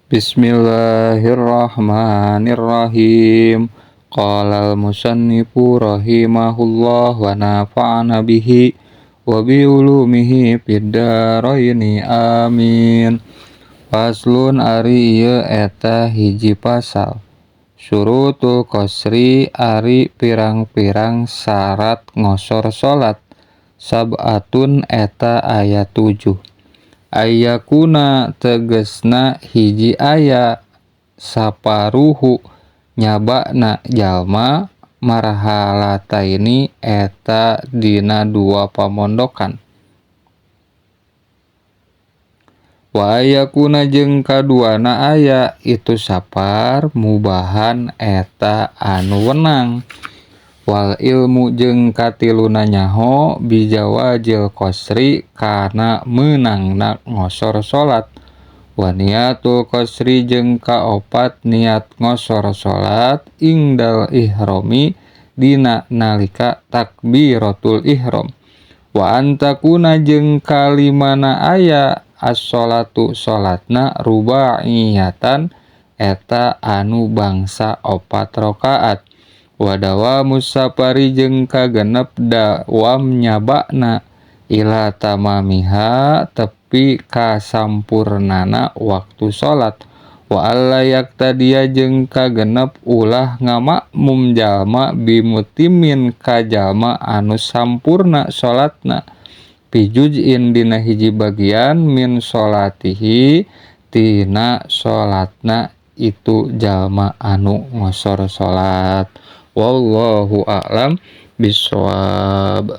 Bismillahirrahmanirrahim. Qala al-musannifu rahimahullah wa nafa'ana bihi wa bi ulumihi fid dharaini amin. Faslun ari ieu eta hiji pasal. Syurutul qasri ari pirang-pirang syarat ngosor salat. Sab'atun eta aya 7. Ayakuna tegesna hiji aya saparuhu nyabana jalma marhalataini eta dina dua pamondokan. Wa ayakuna jeung kaduana aya itu sapar mubahan eta anu wenang. Wal ilmu jeung katiluna nyaho bijawajil qasri kana meunangna ngosor salat. Wa niatul qasri jeung kaopat niat ngosor salat ingdal ihrami dina nalika takbiratul ihram. Wa antakuna jeung kalimana aya as-sholatu salatna rubaiyatan eta anu bangsa 4 rakaat. Wadawa musafari jeung kagenep dawam nyabana ila tamamiha tepi kasampurnana waktu salat. Wa alla yaktadia jeung kagenep ulah ngamakmum jalma bimutimin ka jalma anu sampurna salatna fi juz'in dina hiji bagian min salatihi tina salatna itu jalma anu ngosor salat. Wallahu a'lam bishawab.